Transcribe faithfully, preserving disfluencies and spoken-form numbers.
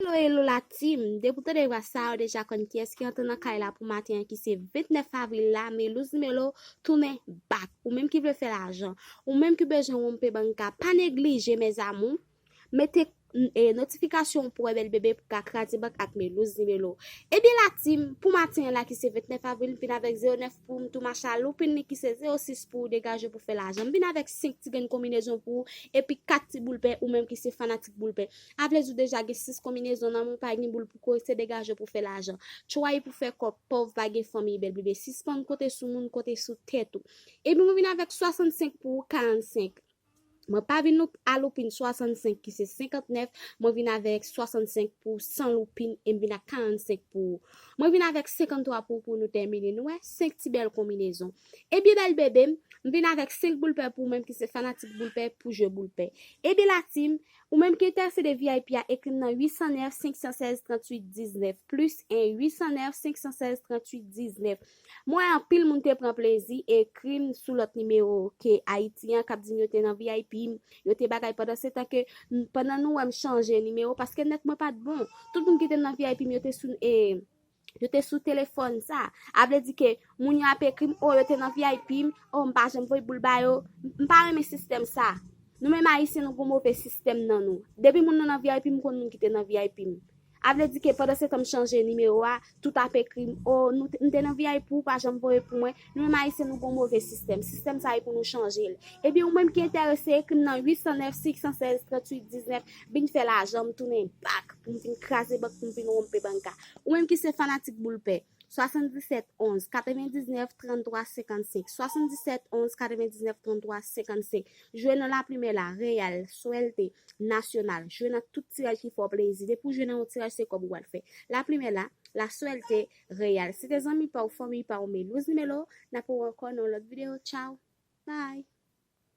Hello, hello la team. Depi w tande vwa sa, ou deja konn kiyès ki antre nan kay la pou maten an ki se vennèf avril la, Melouz Nimelo tounen back. Ou menm ki vle fè lajan, ou menm ki bezwen wonpe banka, pa neglije mes amours. Mete e, notifikasyon pou wè bèl bebe pou ka kraze bank ak Melouz Nimelo. Ebyen la team, pou maten an la ki se vennèf avril, m vin avèk zewo nèf pou m tou mache a loupin li ki se zewo sis pou ou degaje pou fè lajan. M vin avèk senk ti grenn konbinezon pou ou, epi kat ti boul pè ou menm ki se fanatik boul pè. A vle di ou deja gen sis konbinezon nan men w, pa gen boul pou kore, se degaje pou fè lajan. Tchway pou fè kòb, pòv pa gen fanmi, bèl bebe. Sispann konte sou moun, konte sou tèt ou. Epi mwen vin avèk swasannsenk pou ou, karannsenk. Mwen pa vin loup- a loupin swasannsenk ki se senkantnèf, mwen vin avèk swasannsenk pou san loupin e m vin ak karannsenk pou ou. Mwen vin avèk senkanntwa pou ou pou nou tèmine. Nou wè, senk ti bèl konbinezon. Ebyen bèl bebe m, m vin avèk senk boul pè pou ou menm ki se fanatik boul pè pou jwe boul pè. Ebyen la team, ou menm ki enterese de V I P a, ekri m nan uit san nèf, senk san sèz, tranntuit diznèf, plis en, uit san nèf, senk san sèz, tranntuit diznèf. Mwen wè anpil moun te pran plezi ekri m sou lòt nimewo ke Ayiti an k ap di m yo te nan V I P m, yo te bagay pandan se tan ke m- pandan nou wè m chanje nimewo paske nèt mwen pa t bon. Tout moun ki te nan V I P m yo te sou e, yo te sou telefòn sa. A vle di ke moun yo ap ekri m, o yo te nan V I P m, o m pa janm voye boul ba yo. M pa renmen sistèm sa. Nou menm Ayisyen nou gon move sistèm nan nou. Depi moun nan nan V I P m, m konn moun ki te nan V I P m. A vle di ke pandan se tan m chanje nimewo a, tout ap ekri m, o nou te- m te nan V I P ou pa janm voye pou mwen. Nou menm Ayisyen nou gon move sistèm. Sistèm sa e pou nou chanje l. Ebyen ou menm ki enterese, ekri m nan uit san nèf, senk san sèz, tranntuit diznèf, vin fè lajan, m tounen back pou m vin kraze bank, pou m vin wonpe banka. Ou menm ki se fanatik boul pè, swasanndisèt onz katrevendiznèf tranntwa senkannsenk, swasanndisèt onz katrevendiznèf tranntwa senkannsenk. Jwe nan laplimè la, Real, Suerte, Nacional. Jwe nan tout tiraj ki fè w plezi. Depi w jwe nan yon tiraj, se kòb ou pral fè. Laplimè la, La Suerte, Real. Se te zanmi pa w, fanmi pa w, Melouz Nimelo. N ap wè w ankò nan yon lòt videyo. Tchaw. Bye.